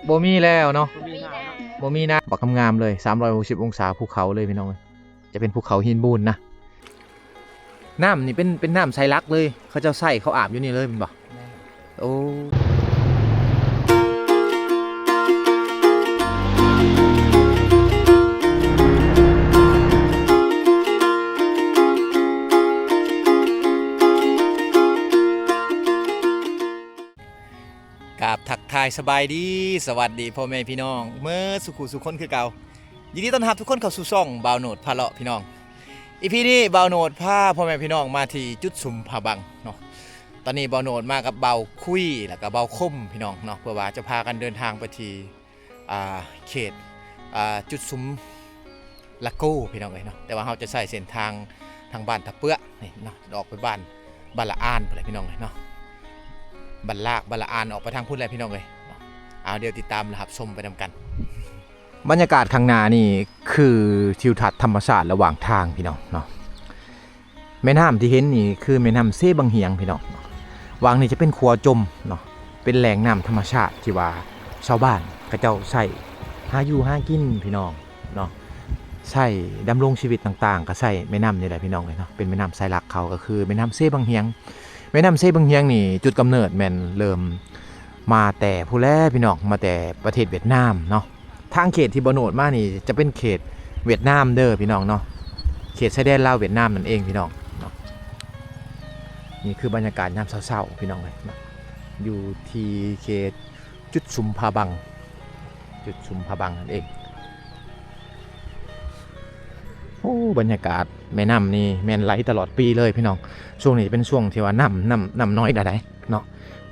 ບໍ່ມີແລ້ວເນາະ ບໍ່ມີນ້ຳເນາະ ບໍ່ມີນ້ຳ. ບັກງາມໆເລີຍ ສາມຮ້ອຍຫົກສິບອົງສາ ພູເຂົາເລີຍພີ່ນ້ອງເອີຍ. ຈະເປັນພູເຂົາຫີນບູນນະ. ນ້ຳນີ້ເປັນ ເປັນນ້ຳໃຊ້ຫຼັກເລີຍ ເຂົາເຈົ້າໃຊ້ ເຂົາອາບຢູ່ນີ້ເລີຍແມ່ນບໍ່? ແມ່ນ. ໂອ້ ກາບທັກທາຍສະບາຍດີ ສະຫວັດດີພໍ່ແມ່ພີ່ນ້ອງເໝິດສູ່ຄູ່ສູ່ຄົນຄືເກົ່າ. ຍິນດີຕ້ອນຮັບທຸກຄົນເຂົ້າສູ່ຊ່ອງບ່າວໂນດພາເລາະພີ່ນ້ອງ. ອີພີນີ້ບ່າວໂນດພາພໍ່ແມ່ພີ່ນ້ອງມາທີ່ຈຸດຊຸມຜາບັງເນາະ. ຕອນນີ້ບ່າວໂນດມາກັບບ່າວຄຸຍ ແລ້ວກໍບ່າວຄົມພີ່ນ້ອງເນາະ ເພື່ອວ່າຈະພາກັນເດີນທາງໄປທີ່ ອ່າ ເຂດ ອ່າ ຈຸດຊຸມລະໂກພີ່ນ້ອງເອີຍເນາະ. ແຕ່ວ່າເຮົາຈະໃຊ້ເສັ້ນທາງ ທາງບ້ານຕາເປືອກນີ້ເນາະ ອອກໄປບ້ານ ບ້ານລະອານພຸ້ນແຫຼະພີ່ນ້ອງເອີຍເນາະ. ບ້ານລາກ ບ້ານລະອານ ອອກໄປທາງພຸ້ນແຫຼະພີ່ນ້ອງເອີຍເນາະ. ເອົາ ດຽວຕິດຕາມ ແລະ ຮັບຊົມໄປນຳກັນ. ບັນຍາກາດຂ້າງໜ້ານີ້ຄືທິວທັດທຳມະຊາດລະຫວ່າງທາງພີ່ນ້ອງເນາະ. ແມ່ນ້ຳທີ່ເຫັນນີ້ຄືແມ່ນ້ຳເຊບັງຫຽງພີ່ນ້ອງ. ຫວ່າງນີ້ຈະເປັນຂົວຈົມເນາະ ເປັນແຫຼ່ງນ້ຳທຳມະຊາດທີ່ວ່າຊາວບ້ານເຂົາເຈົ້າໃຊ້ຫາຢູ່ຫາກິນພີ່ນ້ອງເນາະ ໃຊ້ດຳລົງຊີວິດຕ່າງໆ ກໍໃຊ້ແມ່ນ້ຳນີ້ແຫຼະພີ່ນ້ອງເອີຍເນາະ. ເປັນແມ່ນ້ຳສາຍຫຼັກເຂົາ ກໍຄືແມ່ນ້ຳເຊບັງຫຽງ. ແມ່ນ້ຳເຊບັງຫຽງນີ້ ຈຸດກຳເນີດແມ່ນເລີ່ມມາແຕ່ພຸ້ນແຫຼະພີ່ນ້ອງ ມາແຕ່ປະເທດຫວຽດນາມເນາະ. ທາງເຂດທີ່ບ່າວໂນດມານີ້ຈະເປັນເຂດຫວຽດນາມເດີພີ່ນ້ອງເນາະ ເຂດຊາຍແດນລາວຫວຽດນາມນັ້ນເອງພີ່ນ້ອງເນາະ. ນີ້ຄືບັນຍາກາດຍາມເຊົ້າໆພີ່ນ້ອງເອີຍເນາະ ຢູ່ທີ່ເຂດຈຸດຊຸມຜາບັງ ຈຸດຊຸມຜາບັງນັ້ນເອງ. ໂອ້ ບັນຍາກາດແມ່ນ້ຳນີ້ແມ່ນໄຫຼຕະຫຼອດປີເລີຍພີ່ນ້ອງ. ຊ່ວງນີ້ເປັນຊ່ວງທີ່ວ່ານ້ຳ ນ້ຳ ນ້ຳນ້ອຍແລ້ວໃດເນາະ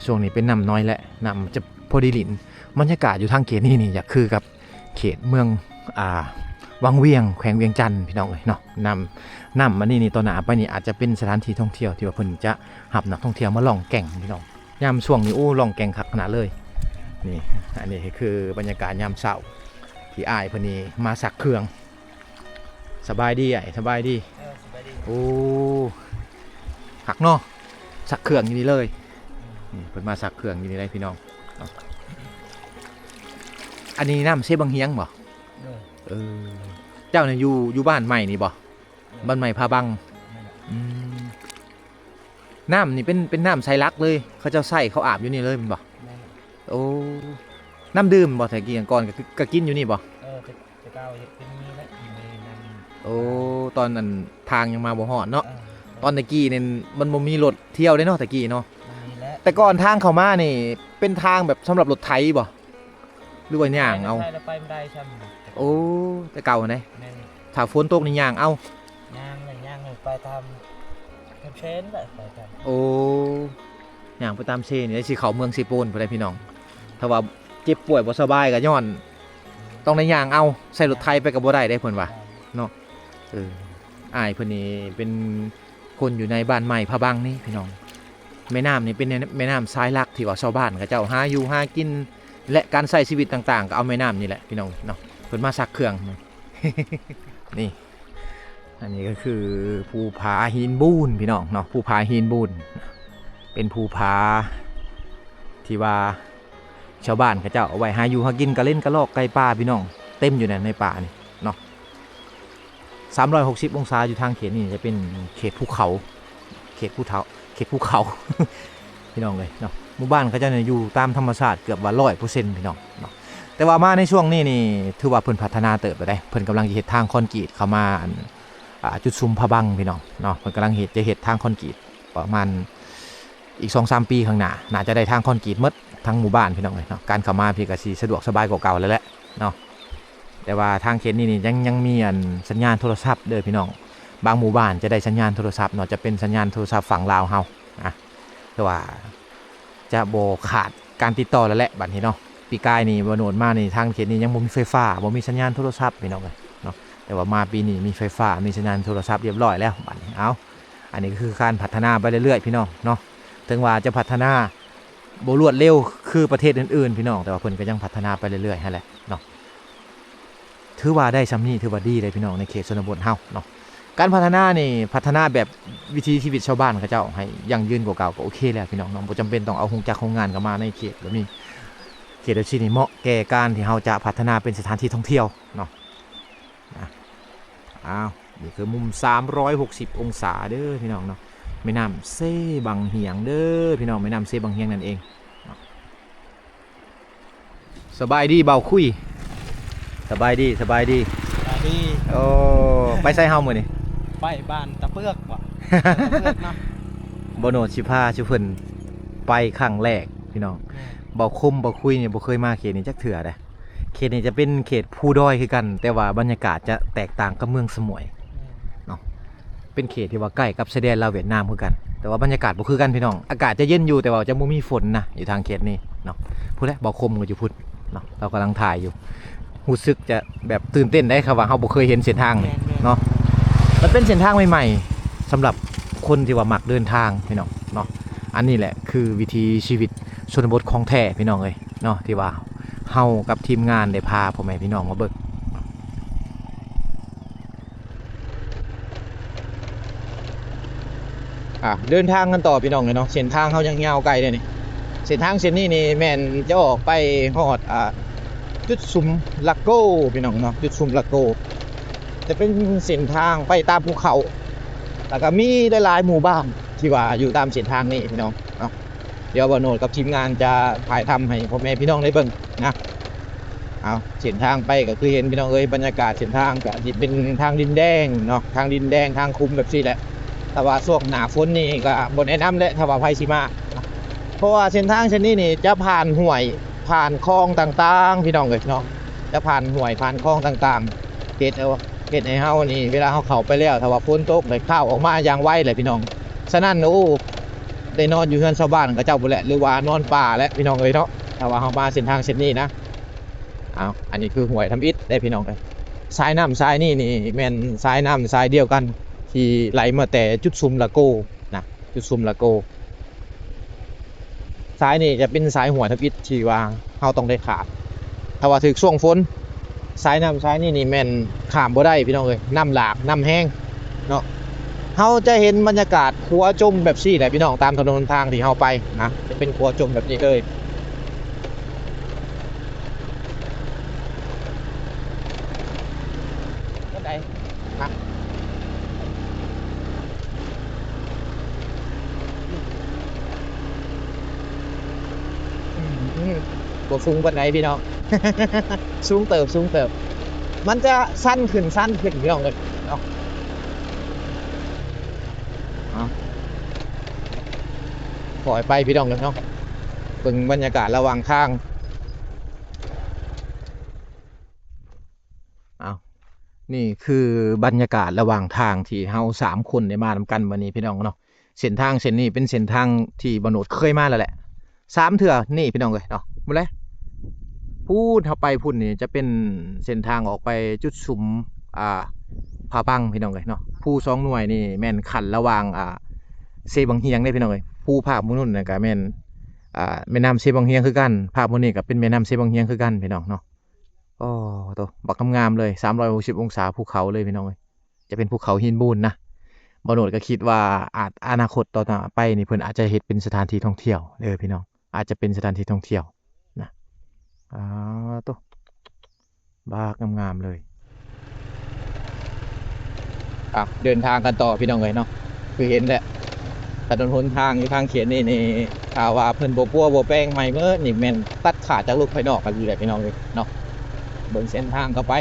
ຊ່ວງນີ້ເປັນນ້ຳນ້ອຍແລ້ວ ນ້ຳຈະພໍດີຫຼິ້ນ. ບັນຍາກາດຢູ່ທາງເຂດນີ້ນີ້ຢາກຄືກັບ ເຂດເມືອງ ອ່າ ວັງວຽງ ແຂວງວຽງຈັນ ພີ່ນ້ອງເອີຍເນາະ. ນ້ຳ ນ້ຳອັນນີ້ນີ້ ຕໍ່ໜ້າໄປນີ້ອາດຈະເປັນສະຖານທີ່ທ່ອງທ່ຽວທີ່ວ່າເພິ່ນຈະຮັບນັກທ່ອງທ່ຽວມາລ່ອງແກ່ງພີ່ນ້ອງ. ຍາມຊ່ວງນີ້ ໂອ້ ລ່ອງແກ່ງຄັກຂະໜາດເລີຍ. ນີ້ ອັນນີ້ຄືບັນຍາກາດຍາມເຊົ້າ ທີ່ອ້າຍເພິ່ນນີ້ມາຊັກເຄື່ອງ. ສະບາຍດີອ້າຍ ສະບາຍດີ. ເອີ ສະບາຍດີ. ໂອ້ ຄັກເນາະ ຊັກເຄື່ອງຢູ່ນີ້ເລີຍ. ອືມ ນີ້ເພິ່ນມາຊັກເຄື່ອງຢູ່ນີ້ໄດ໋ພີ່ນ້ອງ. ອັນນີ້ນ້ຳເຊບັງຫຽງບໍ່? ໂດຍ. ເອີ ເຈົ້ານີ້ຢູ່ ຢູ່ບ້ານໃໝ່ນີ້ບໍ່? ໂດຍ. ບ້ານໃໝ່ຜາບັງ. ແມ່ນ. ອືມ ນ້ຳນີ້ເປັນ ເປັນນ້ຳໃຊ້ຫຼັກເລີຍ ເຂົາເຈົ້າໃຊ້ ເຂົາອາບຢູ່ນີ້ເລີຍແມ່ນບໍ່? ແມ່ນ. ໂອ້ ນ້ຳດື່ມບໍ່? ແຕ່ກີ້ກ່ອນກໍ ກໍກິນຢູ່ນີ້ບໍ່? ເອີ ແຕ່ ແຕ່ເກົ່າເຮັດເປັນມີແຫຼະ ມີນ້ຳ. ໂອ້ ຕອນນັ້ນທາງຍັງມາບໍ່ຮອດເນາະ. ເອີ ຕອນແຕ່ກີ້ນີ້ມັນບໍ່ມີລົດທ່ຽວເດ້ເນາະ ແຕ່ກີ້ເນາະ. ບໍ່ມີແຫຼະ. ແຕ່ກ່ອນທາງເຂົ້າມານີ້ເປັນທາງແບບສຳລັບລົດໄຖບໍ່? ຫຼືວ່າຍ່າງເອົາ? ໄປແລ້ວໄປບໍ່ໄດ້ຊ້ຳ. ໂອ້ ແຕ່ເກົ່າຫັ້ນເດ້. ແມ່ນ. ຖ້າຝົນຕົກນີ້ຍ່າງເອົາ? ຍ່າງ ຍ່າງໄປຕາມ ຕາມເຊນແຫຼະ ໄປຕາມ. ໂອ້ ຍ່າງໄປຕາມເຊນນີ້ ຊິເຂົ້າເມືອງເຊໂປນພຸ້ນໃດ໋ພີ່ນ້ອງ. ຖ້າວ່າເຈັບປ່ວຍບໍ່ສະບາຍກໍຍ້ອນຕ້ອງໄດ້ຍ່າງເອົາ ໃຊ້ລົດໄຖໄປກໍບໍ່ໄດ້ເດ້ເພິ່ນວ່າ. ແມ່ນ. ເນາະ. ເອີ ອ້າຍເພິ່ນນີ້ເປັນ ຄົນຢູ່ໃນບ້ານໃໝ່ຜາບັງນີ້ພີ່ນ້ອງ. ແມ່ນ້ຳນີ້ເປັນແມ່ນ້ຳສາຍຫຼັກທີ່ວ່າຊາວບ້ານເຂົາເຈົ້າຫາຢູ່ຫາກິນ ແລະ ການໃຊ້ຊີວິດຕ່າງໆ ກໍເອົາແມ່ນ້ຳນີ້ແຫຼະພີ່ນ້ອງເນາະ ເພິ່ນມາຊັກເຄື່ອງ. ນີ້ ອັນນີ້ກໍຄືພູຜາຫີນບູນພີ່ນ້ອງເນາະ ພູຜາຫີນບູນ ເປັນພູຜາທີ່ວ່າ ຊາວບ້ານເຂົາເຈົ້າເອົາໄວ້ຫາຢູ່ຫາກິນ ກະເຫຼັ້ນກະລອກໄກ່ປ່າພີ່ນ້ອງ ເຕັມຢູ່ໃນ ໃນປ່ານີ້ເນາະ. ສາມຮ້ອຍຫົກສິບອົງສາ ຢູ່ທາງເຂດນີ້ຈະເປັນເຂດພູເຂົາ ເຂດພູເຂົາ ເຂດພູເຂົາ ພີ່ນ້ອງເອີຍເນາະ. ໝູ່ບ້ານເຂົາເຈົ້ານີ້ຢູ່ຕາມທຳມະຊາດເກືອບວ່າຮ້ອຍເປີເຊັນ ພີ່ນ້ອງເນາະ. ແຕ່ວ່າມາໃນຊ່ວງນີ້ນີ້ ຖືວ່າເພິ່ນພັດທະນາເຕີບແລ້ວເດ້ ເພິ່ນກຳລັງຈະເຮັດທາງຄອນກຣີດເຂົ້າມາ ອັນ ອ່າ ຈຸດຊຸມຜາບັງ ພີ່ນ້ອງເນາະ. ເພິ່ນກຳລັງເຮັດ ຈະເຮັດທາງຄອນກຣີດ ປະມານອີກສອງສາມປີຂ້າງໜ້າ ໜ້າຈະໄດ້ທາງຄອນກຣີດໝົດທັງໝູ່ບ້ານ ພີ່ນ້ອງເອີຍເນາະ. ການເຂົ້າມາພີ້ກໍຊິສະດວກສະບາຍກວ່າເກົ່າແລ້ວແຫຼະເນາະ. ແຕ່ວ່າທາງເຂດນີ້ນີ້ ຍັງ ຍັງມີ ອັນ ສັນຍານໂທລະສັບເດີພີ່ນ້ອງ. ບາງໝູ່ບ້ານຈະໄດ້ສັນຍານໂທລະສັບເນາະ ຈະເປັນສັນຍານໂທລະສັບຝັ່ງລາວເຮົາ ນະ ແຕ່ວ່າຈະບໍ່ຂາດການຕິດຕໍ່ແລ້ວແຫຼະ ບັດນີ້ເນາະ. ປີກາຍນີ້ ບ່າວໂນດມານີ້ ທາງເຂດນີ້ຍັງບໍ່ມີໄຟຟ້າ ບໍ່ມີສັນຍານໂທລະສັບ ພີ່ນ້ອງເອີຍເນາະ. ແຕ່ວ່າມາປີນີ້ມີໄຟຟ້າ ມີສັນຍານໂທລະສັບຮຽບຮ້ອຍແລ້ວ ບັດນີ້. ເອົາ ອັນນີ້ກໍຄືການພັດທະນາໄປເລື້ອຍໆ ພີ່ນ້ອງເນາະ. ເຖິງວ່າຈະພັດທະນາບໍ່ລວດເລັວຄືປະເທດອື່ນໆ ພີ່ນ້ອງ ແຕ່ວ່າເພິ່ນກໍຍັງພັດທະນາໄປເລື້ອຍໆ ຫັ້ນແຫຼະເນາະ. ຖືວ່າໄດ້ຊ່ຳນີ້ ຖືວ່າດີເດ້ພີ່ນ້ອງ ໃນເຂດຊົນນະບົດເຮົາເນາະ. ການພັດທະນານີ້ ພັດທະນາແບບວິຖີຊີວິດຊາວບ້ານເຂົາເຈົ້າໃຫ້ຢັ້ງຢືນກວ່າເກົ່າ ກໍໂອເຄແລ້ວພີ່ນ້ອງເນາະ. ບໍ່ຈຳເປັນຕ້ອງເອົາໂຮງຈັກໂຮງງານເຂົ້າມາໃນເຂດແບບນີ້. ເຂດແບບຊີ້ນີ້ເໝາະແກ່ການທີ່ເຮົາຈະພັດທະນາເປັນສະຖານທີ່ທ່ອງທ່ຽວເນາະ. ນະ ອ້າວ ນີ້ຄືມຸມສາມຮ້ອຍຫົກສິບອົງສາເດີພີ່ນ້ອງເນາະ. ແມ່ນ້ຳເຊບັງຮຽງເດີພີ່ນ້ອງ, ແມ່ນ້ຳເຊບັງຮຽງນັ້ນເອງເນາະ. ສະບາຍດີບ່າວຄຸຍ. ສະບາຍດີ ສະບາຍດີ ສະບາຍດີ. ໂອ້ ໄປໃສເຮົາມື້ນີ້? ໄປບ້ານຕາເປືອກບໍ? ຕາເປືອກເນາະ. ບ່າວໂນດຊິພາສູ່ເພິ່ນໄປຄັ້ງແລກພີ່ນ້ອງ. ແມ່ນ. ບ່າວຄົມບ່າວຄຸຍນີ້ບໍ່ເຄີຍມາເຂດນີ້ຈັກເທື່ອເດ້. ເຂດນີ້ຈະເປັນເຂດພູດອຍຄືກັນ, ແຕ່ວ່າບັນຍາກາດຈະແຕກຕ່າງກັບເມືອງສະໝວຍ ແມ່ນ ເນາະ. ເປັນເຂດທີ່ວ່າໃກ້ກັບຊາຍແດນລາວຫວຽດນາມຄືກັນ, ແຕ່ວ່າບັນຍາກາດບໍ່ຄືກັນພີ່ນ້ອງ. ອາກາດຈະເຢັນຢູ່ ແຕ່ວ່າຈະບໍ່ມີຝົນນະ ຢູ່ທາງເຂດນີ້ເນາະ. ພຸ້ນແຫຼະ ບ່າວຄົມກໍຢູ່ພຸ້ນເນາະ, ລາວກຳລັງຖ່າຍຢູ່. ຮູ້ສຶກຈະແບບຕື່ນເຕັ້ນໄດ໋ ຄັນວ່າເຮົາບໍ່ເຄີຍເຫັນເສັ້ນທາງນີ້ ແມ່ນໆ ເນາະ. ມັນເປັນເສັ້ນທາງໃໝ່ໆ ສຳລັບຄົນທີ່ວ່າມັກເດີນທາງພີ່ນ້ອງເນາະ. ອັນນີ້ແຫຼະຄືວິຖີຊີວິດຊົນນະບົດຂອງແທ້ພີ່ນ້ອງເອີຍເນາະ, ທີ່ວ່າເຮົາກັບທີມງານໄດ້ພາພໍ່ແມ່ພີ່ນ້ອງມາເບິ່ງ. ອ່າ ເດີນທາງກັນຕໍ່ພີ່ນ້ອງເອີຍເນາະ. ເສັ້ນທາງເຮົາຍັງຍາວໄກເດ້ນີ້. ເສັ້ນທາງເສັ້ນນີ້ນີ້ແມ່ນຈະອອກໄປຮອດ ອ່າ ຈຸດຊຸມລາໂກພີ່ນ້ອງເນາະ, ຈຸດຊຸມລາໂກ. ຈະເປັນເສັ້ນທາງໄປຕາມພູເຂົາ ແລ້ວກໍມີຫຼາຍໆໝູ່ບ້ານທີ່ວ່າຢູ່ຕາມເສັ້ນທາງນີ້ພີ່ນ້ອງເນາະ. ດຽວບ່າວໂນດກັບທີມງານຈະຖ່າຍທຳໃຫ້ພໍ່ແມ່ພີ່ນ້ອງໄດ້ເບິ່ງນະ. ເອົາ ເສັ້ນທາງໄປກໍຄືເຫັນພີ່ນ້ອງເອີຍ, ບັນຍາກາດເສັ້ນທາງກໍຊິເປັນທາງດິນແດງເນາະ, ທາງດິນແດງ ທາງຂຸມແບບຊີ້ແຫຼະ. ແຕ່ວ່າຊ່ວງໜ້າຝົນນີ້ກໍບໍ່ແນະນຳແຫຼະ ຖ້າວ່າໃຜຊິມາ, ເພາະວ່າເສັ້ນທາງເສັ້ນນີ້ນີ້ຈະຜ່ານຫ້ວຍ ຜ່ານຄອງຕ່າງໆ ພີ່ນ້ອງເອີຍເນາະ, ຈະຜ່ານຫ້ວຍ ຜ່ານຄອງຕ່າງໆ ເຮັດ ເຮັດໃຫ້ເຮົານີ້ ເວລາເຮົາເຂົ້າໄປແລ້ວ ຖ້າວ່າຝົນຕົກ ໄດ້ຄາວອອກມາຢ່າງໄວແຫຼະພີ່ນ້ອງ. ສະນັ້ນ ໂອ້ ໄດ້ນອນຢູ່ເຮືອນຊາວບ້ານເຂົາເຈົ້າພຸ້ນແຫຼະ ຫຼືວ່ານອນປ່າແຫຼະພີ່ນ້ອງເອີຍເນາະ, ຖ້າວ່າເຮົາມາເສັ້ນທາງເສັ້ນນີ້ນະ. ເອົາ ອັນນີ້ຄືຫ້ວຍທຳອິດເດ້ພີ່ນ້ອງເອີຍ. ສາຍນ້ຳສາຍນີ້ນີ້ແມ່ນສາຍນ້ຳສາຍດຽວກັນທີ່ໄຫຼມາແຕ່ຈຸດຊຸມລາໂກນະ, ຈຸດຊຸມລາໂກ. ສາຍນີ້ຈະເປັນສາຍຫ້ວຍທຳອິດທີ່ວ່າເຮົາຕ້ອງໄດ້ຂ້າມ. ຖ້າວ່າຖືກຊ່ວງຝົນ ສາຍນ້ຳສາຍນີ້ນີ້ແມ່ນຂ້າມບໍ່ໄດ້ພີ່ນ້ອງເອີຍ, ນ້ຳຫຼາກ ນ້ຳແຮງເນາະ. ເຮົາຈະເຫັນບັນຍາກາດຂົວຈົມແບບຊີ້ແຫຼະພີ່ນ້ອງ, ຕາມຖະໜົນຫົນທາງທີ່ເຮົາໄປນະ ຈະເປັນຂົວຈົມແບບນີ້ເລີຍ. ປານໃດ? ອືມ ບໍ່ສູງປານໃດພີ່ນ້ອງ, ສູງເຕີບ ສູງເຕີບ. ມັນຈະຊັນຂຶ້ນ ຊັນຂຶ້ນພີ່ນ້ອງເອີຍເນາະ. ເອົາ ຄ່ອຍໄປພີ່ນ້ອງເອີຍເນາະ, ເບິ່ງບັນຍາກາດລະຫວ່າງທາງ. ເອົາ ນີ້ຄືບັນຍາກາດລະຫວ່າງທາງທີ່ເຮົາສາມຄົນໄດ້ມານຳກັນມື້ນີ້ພີ່ນ້ອງເນາະ. ເສັ້ນທາງເສັ້ນນີ້ເປັນເສັ້ນທາງທີ່ບ່າວໂນດເຄີຍມາແລ້ວແຫຼະ ສາມເທື່ອນີ້ພີ່ນ້ອງເອີຍເນາະ. ພຸ້ນແຫຼະ ພຸ້ນເຮົາໄປພຸ້ນນີ້ຈະເປັນເສັ້ນທາງອອກໄປຈຸດຊຸມ ອ່າ ຜາບັງພີ່ນ້ອງເອີຍເນາະ. ພູສອງໜ່ວຍນີ້ແມ່ນຂັ້ນລະຫວ່າງ ອ່າ ເຊບັງຮຽງເດ້ພີ່ນ້ອງເອີຍ. ພູພາບໝູ່ນັ້ນນະກະແມ່ນ ອ່າ ແມ່ນ້ຳເຊບັງຮຽງຄືກັນ, ພາບໝູ່ນີ້ກະເປັນແມ່ນ້ຳເຊບັງຮຽງຄືກັນພີ່ນ້ອງເນາະ. ໂອ້ໂຕ ບັກງາມໆເລີຍ ສາມຮ້ອຍຫົກສິບອົງສາ ພູເຂົາເລີຍພີ່ນ້ອງເອີຍ. ຈະເປັນພູເຂົາຫີນບູນນະ. ບ່າວໂນດກໍຄິດວ່າອາດ ອະນາຄົດຕໍ່ໜ້າໄປນີ້ ເພິ່ນອາດຈະເຮັດເປັນສະຖານທີ່ທ່ອງທ່ຽວເດີພີ່ນ້ອງ, ອາດຈະເປັນສະຖານທີ່ທ່ອງທ່ຽວນະ. ອາໂຕ ບັກງາມໆເລີຍ. ອ່ະ ເດີນທາງກັນຕໍ່ພີ່ນ້ອງເອີຍເນາະ. ຄືເຫັນແຫຼະ ຖະໜົນຫົນທາງຢູ່ທາງເຂດນີ້ນີ້ ຖ້າວ່າເພິ່ນບໍ່ປົວບໍ່ແປງໃໝ່ເໝິດນີ້ ແມ່ນຕັດຂາດຈາກໂລກພາຍນອກກັນຢູ່ແຫຼະພີ່ນ້ອງເອີຍເນາະ. ເບິ່ງເສັ້ນທາງເຂົ້າໄປ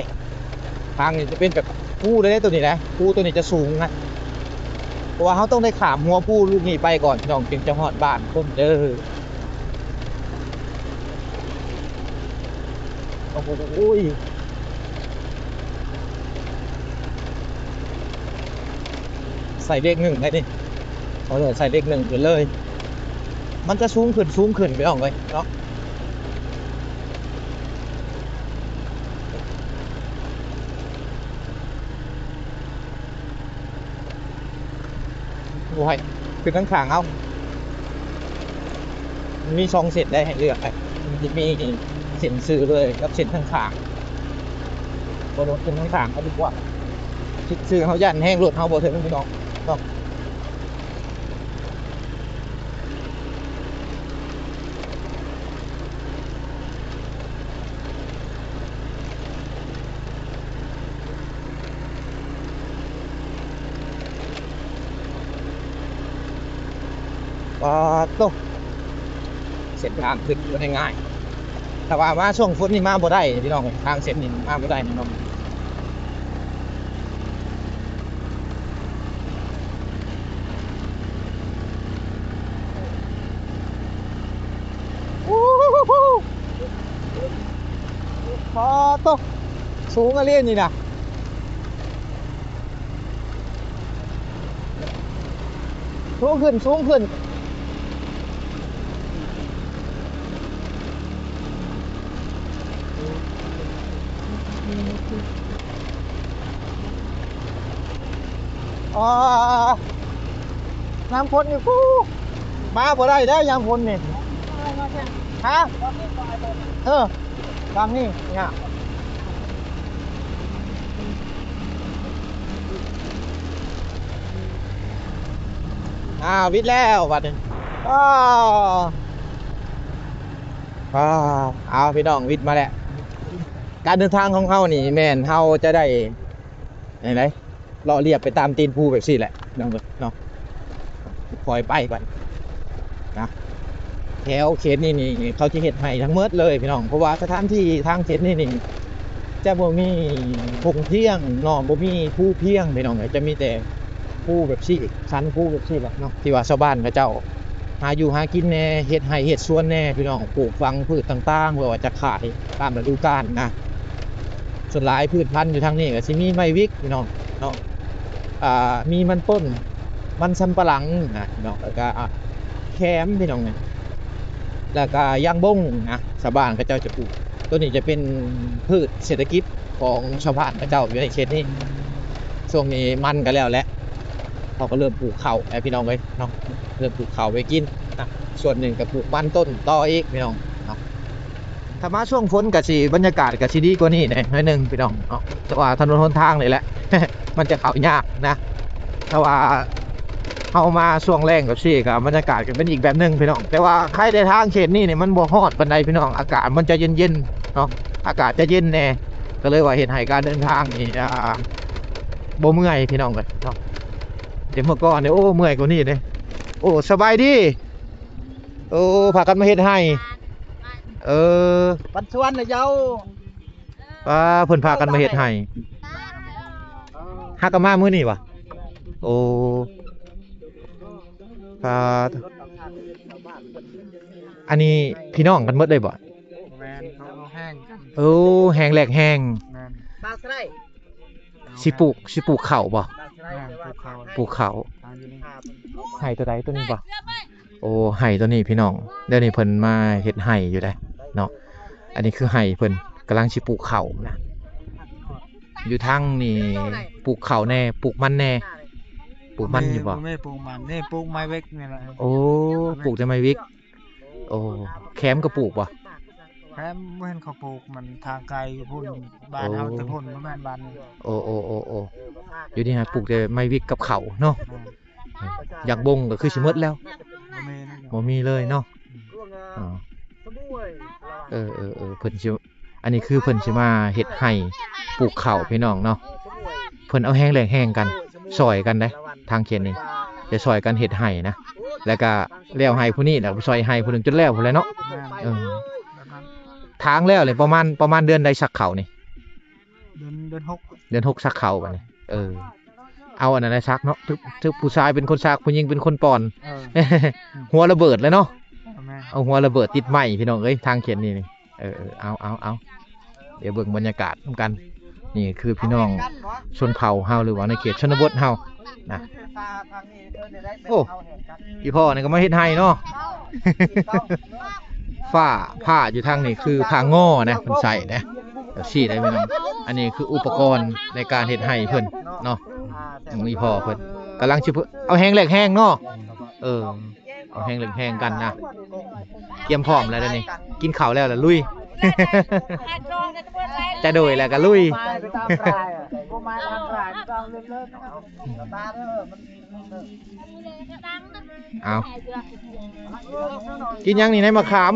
ທາງນີ້ຈະເປັນແບບພູເດ້ ໂຕນີ້ນະ, ພູໂຕນີ້ຈະສູງນະ ເພາະວ່າເຮົາຕ້ອງໄດ້ຂ້າມຫົວພູລູກນີ້ໄປກ່ອນພີ່ນ້ອງ ຈຶ່ງຈະຮອດບ້ານຄົນເດີ. ໂອ້ໂຫ ໃສ່ເລກໜຶ່ງໄດ້ນີ້ ເອີ ໃສ່ເລກໜຶ່ງຂຶ້ນເລີຍ ມັນຈະສູງຂຶ້ນ ສູງຂຶ້ນ ພີ່ນ້ອງເອີຍເນາະ. ໂອ້ຍ ຂຶ້ນທາງຂ້າງເອົາ ມັນມີສອງເສັ້ນໃດໃຫ້ເລືອກ ມັນຈະມີເສັ້ນຊື່ເລີຍກັບເສັ້ນທາງຂ້າງ. ບໍ່ລົງຂຶ້ນທາງຂ້າງເອົາດີກວ່າ ຄິດຊື່ເຮົາຢ້ານແຮງລົດເຮົາບໍ່ເຖິງ ພີ່ນ້ອງເນາະ. ໂ ປາດໂທ້ ເສັ້ນທາງຂຶ້ນບໍ່ໄດ້ງ່າຍ. ຖ້າວ່າມາຊ່ວງຝົນນີ້ມາບໍ່ໄດ້ພີ່ນ້ອງເອີຍ, ທາງເສັ້ນນີ້ມາບໍ່ໄດ້ແນ່ນອນ. ໂອ້ໂຫ ປາດໂທ້ ສູງອີ່ຫຼີນີ້ນະ. ສູງຂຶ້ນ ສູງຂຶ້ນ. ອາ ຍາມຝົນນີ້ ປູ ມາບໍ່ໄດ້ເດ້ຍາມຝົນນີ້. ຮະ? ເອີ ທາງນີ້ຍາກ. ອ້າວ ວິດແລ້ວບັດນີ້. ອ້າວ ອ້າວ ອ້າວ ພີ່ນ້ອງ ວິດມາແລ້ວ. ການເດີນທາງຂອງເຮົານີ້ແມ່ນເຮົາຈະໄດ້ ຈັ່ງໃດ ເລາະລຽບໄປຕາມຕີນພູແບບຊີ້ແຫຼະເນາະ ເນາະ ຄ່ອຍໄປກ່ອນນະ. ແຖວເຂດນີ້ນີ້ ເຂົາຈະເຮັດໄຮ່ທັງໝົດເລີຍພີ່ນ້ອງ, ເພາະວ່າສະຖານທີ່ທາງເຂດນີ້ນີ້ ຈະບໍ່ມີທົ່ງພຽງເນາະ, ບໍ່ມີພູພຽງພີ່ນ້ອງເອີຍ, ຈະມີແຕ່ພູແບບຊີ້ ສັນພູແບບຊີ້ແຫຼະເນາະ ທີ່ວ່າຊາວບ້ານເຂົາເຈົ້າຫາຢູ່ຫາກິນແດ່ ເຮັດໄຮ່ເຮັດສວນແດ່ພີ່ນ້ອງ, ປູກຝັງພືດຕ່າງໆ ເພື່ອວ່າຈະຂາຍຕາມລະດູການນະ. ສ່ວນຫຼາຍພືດພັນຢູ່ທາງນີ້ກໍຊິມີໄມ້ວິກພີ່ນ້ອງເນາະ, ອ່າ ມີມັນຕົ້ນ ມັນສຳປະຫຼັງນະພີ່ນ້ອງ, ແລ້ວກໍ ອ່າ ແຂມພີ່ນ້ອງເອີຍ, ແລ້ວກໍຢາງບົງນະ ຊາວບ້ານເຂົາເຈົ້າຈະປູກ. ໂຕນີ້ຈະເປັນພືດເສດຖະກິດຂອງຊາວບ້ານເຂົາເຈົ້າຢູ່ໃນເຂດນີ້. ຊ່ວງນີ້ມັນກໍແລ້ວແຫຼະ, ເຂົາກໍເລີ່ມປູກເຂົ້າແລ້ວພີ່ນ້ອງເອີຍເນາະ, ເລີ່ມປູກເຂົ້າໄວ້ກິນນະ, ສ່ວນໜຶ່ງກໍປູກມັນຕົ້ນຕໍ່ອີກພີ່ນ້ອງເນາະ. ຖ້າມາຊ່ວງຝົນກໍຊິ ບັນຍາກາດກໍຊິດີກວ່ານີ້ແດ່ໜ້ອຍໜຶ່ງພີ່ນ້ອງເນາະ, ແຕ່ວ່າຖະໜົນຫົນທາງນີ້ແຫຼະ ມັນຈະເຂົ້າຍາກນະ. ຖ້າວ່າເຮົາມາຊ່ວງແລ້ງແບບຊີ້ກໍບັນຍາກາດກໍເປັນອີກແບບໜຶ່ງພີ່ນ້ອງ, ແຕ່ວ່າໃຄແຕ່ທາງເຂດນີ້ນີ້ມັນບໍ່ຮ້ອນປານໃດພີ່ນ້ອງ, ອາກາດມັນຈະເຢັນໆເນາະ, ອາກາດຈະເຢັນແດ່, ກໍເລີຍວ່າເຮັດໃຫ້ການເດີນທາງນີ້ ອ່າ ບໍ່ເມື່ອຍພີ່ນ້ອງເອີຍເນາະ. ແຕ່ເມື່ອກ່ອນນີ້ ໂອ້ ເມື່ອຍກວ່ານີ້ເດ້. ໂອ້ ສະບາຍດີ. ໂອ້ ພາກັນມາເຮັດໄຮ່. ເອີ ປັນສວນນະເຈົ້າ. ປ້າ ເພິ່ນພາກັນມາເຮັດໄຮ່. ຫາກະມາມື້ນີ້ຫວາ? ໂອ້ ປ້າ ອັນນີ້ພີ່ນ້ອງກັນໝົດເລີຍບໍ່? ແມ່ນ ເຂົາເອົາແຮງກັນ. ໂອ້ ແຮງແລກແຮງ. ແມ່ນ. ຊິປູກ ຊິປູກເຂົ້າບໍ່? ແມ່ນ ປູກເຂົ້າ ປູກເຂົ້າ. ໄຮ່ໂຕໃດ ໂຕນີ້ບໍ່? ໂອ້ ໄຮ່ໂຕນີ້ພີ່ນ້ອງ, ດຽວນີ້ເພິ່ນມາເຮັດໄຮ່ຢູ່ໃດ໋ເນາະ. ອັນນີ້ຄືໄຮ່ເພິ່ນກຳລັງຊິປູກເຂົ້ານະ. ຢູ່ທາງນີ້ປູກເຂົ້າແດ່ ປູກມັນແດ່. ປູກມັນຢູ່ບໍ່? ບໍ່ມີ ປູກມັນນີ້ ປູກໄມ້ວິກນີ້ແຫຼະ. ໂອ້ ປູກແຕ່ໄມ້ວິກ. ໂອ້ ແຄມກໍປູກບໍ່? ແຄມບໍ່ເຫັນເຂົາປູກ, ມັນທາງໄກຢູ່ພຸ້ນ. ບ້ານເຮົາ ໂອ້ ແຕ່ພຸ້ນ ບໍ່ແມ່ນບ້ານນີ້. ໂອ້ ໂອ້ ໂອ້ ໂອ້ ຢູ່ນີ້ຫາປູກແຕ່ໄມ້ວິກກັບເຂົ້າເນາະ. ອືມ ຢາງບົງກໍຄືຊິໝົດແລ້ວ. ບໍ່ມີນະ ບໍ່ມີເລີຍເນາະ. ອືມ ອໍ ເອີ ເອີ ເອີ ເພິ່ນຊິ ອັນນີ້ຄືເພິ່ນຊິມາເຮັດໄຮ່ປູກເຂົ້າພີ່ນ້ອງເນາະ. ເພິ່ນເອົາແຮງແລກແຮງກັນ ຊ່ອຍກັນເດ້ ທາງເຂດນີ້ຈະຊ່ອຍກັນເຮັດໄຮ່ນະ, ແລ້ວກະແລ້ວໄຮ່ຜູ້ນີ້ ແລ້ວຊ່ອຍໄຮ່ຜູ້ໜຶ່ງຈົນແລ້ວພຸ້ນແຫຼະເນາະ. ແມ່ນ. ເອີ ແບບນັ້ນ. ທາງແລ້ວນີ້ປະມານ ປະມານເດືອນໃດສັກເຂົ້ານີ້? ເດືອນ ເດືອນຫົກ ເດືອນຫົກສັກເຂົ້າບັດນີ້. ເອີ ເອົາອັນນັ້ນໃຫ້ສັກເນາະ, ຖື ຖືຜູ້ຊາຍເປັນຄົນສັກ ຜູ້ຍິງເປັນຄົນປ່ອນ. ເອີ ຫົວລະເບີດເລີຍເນາະ. ແມ່ນ. ເອົາຫົວລະເບີດຕິດໄມ້ພີ່ນ້ອງເອີຍ ທາງເຂດນີ້ນີ້. ເອີ ເອີ ເອົາ ເອົາ ເອົາ ດຽວເບິ່ງບັນຍາກາດນຳກັນ. ນີ້ຄືພີ່ນ້ອງຊົນເຜົ່າເຮົາ ຫຼືວ່າໃນເຂດຊົນນະບົດເຮົານະ. ໂອ້ ອີພໍ່ນີ້ກໍມາເຮັດໄຮ່ເນາະ. ຜ້າ ຜ້າຢູ່ທາງນີ້ຄືຜ້າງໍນະ ເພິ່ນໃສ່ນະ ແບບຊີ້ໄດ໋ພີ່ນ້ອງ. ອັນນີ້ຄືອຸປະກອນໃນການເຮັດໄຮ່ເພິ່ນເນາະ. ອືມ ອີພໍ່ເພິ່ນກຳລັງຊິ ເອົາແຮງແລກແຮງເນາະ. ເອີ ເອົາແຮງແລກແຮງກັນນະ. ກຽມພ້ອມແລ້ວດຽວນີ້ ກິນເຂົ້າແລ້ວລະລຸຍ. ຈະໂດຍແລ້ວກໍລຸຍ. ເອົາ ກິນຫຍັງນີ້? ໃນໝາກຂາມ.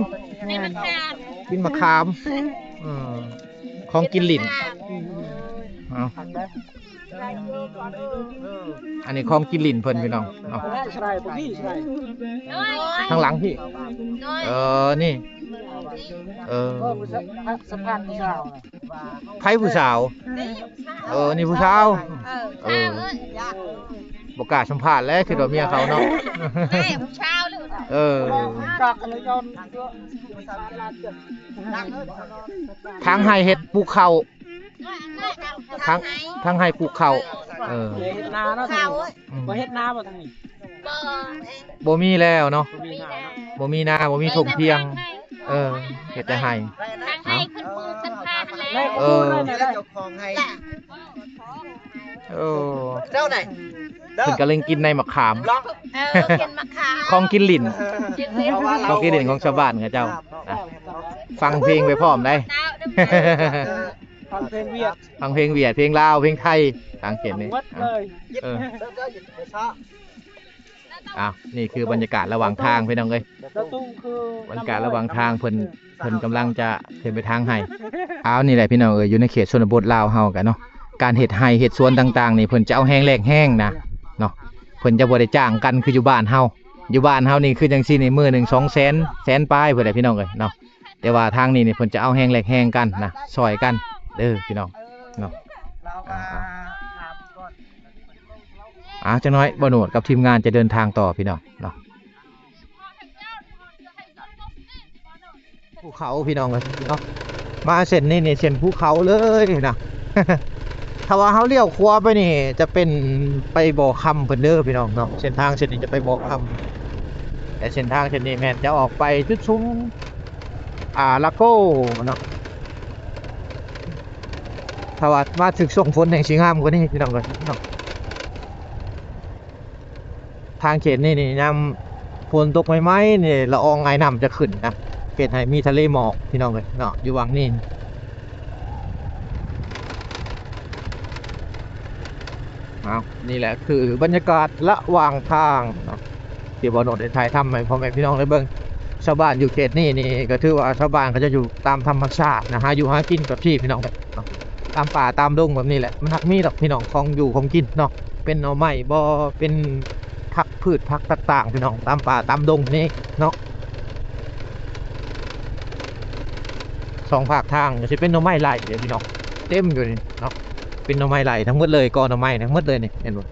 ໃນໝາກຂາມ. ກິນໝາກຂາມ. ເອີ ຂອງກິນຫຼິ້ນ. ເອົາ ອັນນີ້ຂອງກິນຫຼິ້ນເພິ່ນ ພີ່ນ້ອງເນາະ. ທາງຫຼັງພີ້ ເອີ ນີ້ ເອີ ສຳພາດຜູ້ສາວ ໃຜຜູ້ສາວ? ເອີ ນີ້ຜູ້ສາວ ເອີ ບໍ່ກ້າສຳພາດແຫຼະ ຄິດວ່າເມຍເຂົາເນາະ. ເອີ ທາງໄຮ່ເຮັດປູກເຂົ້າ ທາງ ທາງໄຮ່ປູກເຂົ້າ ເອີ ເຮັດນາເນາະ ທາງນີ້ ອືມ ບໍ່ເຮັດນາບໍ່ທາງນີ້? ບໍ່ ບໍ່ມີແລ້ວເນາະ ບໍ່ມີນາເນາະ ບໍ່ມີນາ ບໍ່ມີທົ່ງພຽງ ເອີ ເຮັດແຕ່ໄຮ່ ທາງໄຮ່ ເອົ້າ ເພິ່ນປູກສຳພາດຫັ້ນແຫຼະ ເອີ ເຈົ້າຂອງໄຮ່ ໂອ້ ເຈົ້າໄດ໋ ເພິ່ນກຳລັງກິນໃນໝາກຂາມ ເອີ ກິນໝາກຂາມ ຂອງກິນຫຼິ້ນ ຂອງກິນຫຼິ້ນຂອງຊາວບ້ານເຂົາເຈົ້າ ຟັງເພງໄປພ້ອມໄດ໋ ຟັງເພງຫວຽດ ຟັງເພງຫວຽດ ເພງລາວ ເພງໄທ ຕ່າງເຂດນີ້ ເອີ ອ້າວ ນີ້ຄືບັນຍາກາດລະຫວ່າງທາງ ພີ່ນ້ອງເອີຍ ບັນຍາກາດລະຫວ່າງທາງ ເພິ່ນ ເພິ່ນກຳລັງຈະຂຶ້ນໄປທາງໄຮ່. ອ້າວ ນີ້ແຫຼະ ພີ່ນ້ອງເອີຍ ຢູ່ໃນເຂດຊົນນະບົດລາວເຮົາກະເນາະ ການເຮັດໄຮ່ເຮັດສວນຕ່າງໆນີ້ ເພິ່ນຈະເອົາແຮງແລກແຮງນະເນາະ ເພິ່ນຈະບໍ່ໄດ້ຈ້າງກັນຄືຢູ່ບ້ານເຮົາ ຢູ່ບ້ານເຮົານີ້ຄືຈັ່ງຊີ້ນີ້ ມື້ໜຶ່ງສອງແສນ ແສນປາຍພຸ້ນແຫຼະ ພີ່ນ້ອງເອີຍເນາະ. ແຕ່ວ່າທາງນີ້ນີ້ເພິ່ນຈະເອົາແຮງແລກແຮງກັນນະ ຊ່ອຍກັນເດີພີ່ນ້ອງເນາະ. ອ່າໆ ອ່າ ຈັກໜ້ອຍບ່າວໂນດກັບທີມງານຈະເດີນທາງຕໍ່ພີ່ນ້ອງເນາະ. ພູເຂົາພີ່ນ້ອງເອີຍເນາະ ມາເສັ້ນນີ້ນີ້ເສັ້ນພູເຂົາເລີຍນະ. ຖ້າວ່າເຮົາລ້ຽວຂວາໄປນີ້ຈະເປັນໄປບໍ່ຄຳເພິ່ນເດີພີ່ນ້ອງເນາະ ເສັ້ນທາງເສັ້ນນີ້ຈະໄປບໍ່ຄຳ ແຕ່ເສັ້ນທາງເສັ້ນນີ້ແມ່ນຈະອອກໄປຈຸດຊຸມ ອ່າ ລາໂກເນາະ. ຖ້າວ່າມາຖືກຊ່ວງຝົນແຮ່ງຊິງາມກວ່ານີ້ພີ່ນ້ອງເອີຍເນາະ. ທາງເຂດນີ້ນີ້ຍາມຝົນຕົກໃໝ່ໆນີ້ ລະອອງອາຍນ້ຳຈະຂຶ້ນນະ ເຮັດໃຫ້ມີທະເລໝອກພີ່ນ້ອງເອີຍເນາະ ຢູ່ຫວ່າງນີ້. ເອົາ ນີ້ແຫຼະຄືບັນຍາກາດລະຫວ່າງທາງເນາະ ທີ່ບ່າວໂນດໄດ້ຖ່າຍທຳໃຫ້ພໍ່ແມ່ພີ່ນ້ອງໄດ້ເບິ່ງ. ຊາວບ້ານຢູ່ເຂດນີ້ນີ້ກໍຖືວ່າຊາວບ້ານເຂົາເຈົ້າຢູ່ຕາມທຳມະຊາດນະ ຫາຢູ່ຫາກິນແບບທີ່ພີ່ນ້ອງເນາະ ຕາມປ່າຕາມດົງແບບນີ້ແຫຼະ. ມັນຮັກມີດອກພີ່ນ້ອງ ຂອງຢູ່ຂອງກິນເນາະ ເປັນໜໍ່ໄມ້ບໍ່ ເປັນຜັກພືດຜັກຕ່າງໆ ພີ່ນ້ອງ ຕາມປ່າຕາມດົງນີ້ເນາະ. ສອງພາກທາງກໍຊິເປັນໜໍ່ໄມ້ໄລ່ເດ້ພີ່ນ້ອງ ເຕັມຢູ່ນີ້ເນາະ ເປັນໜໍ່ໄມ້ໄລ່ທັງໝົດເລີຍ ກໍໜໍ່ໄມ້ທັງໝົດເລີຍນີ້ ເຫັນບໍ່?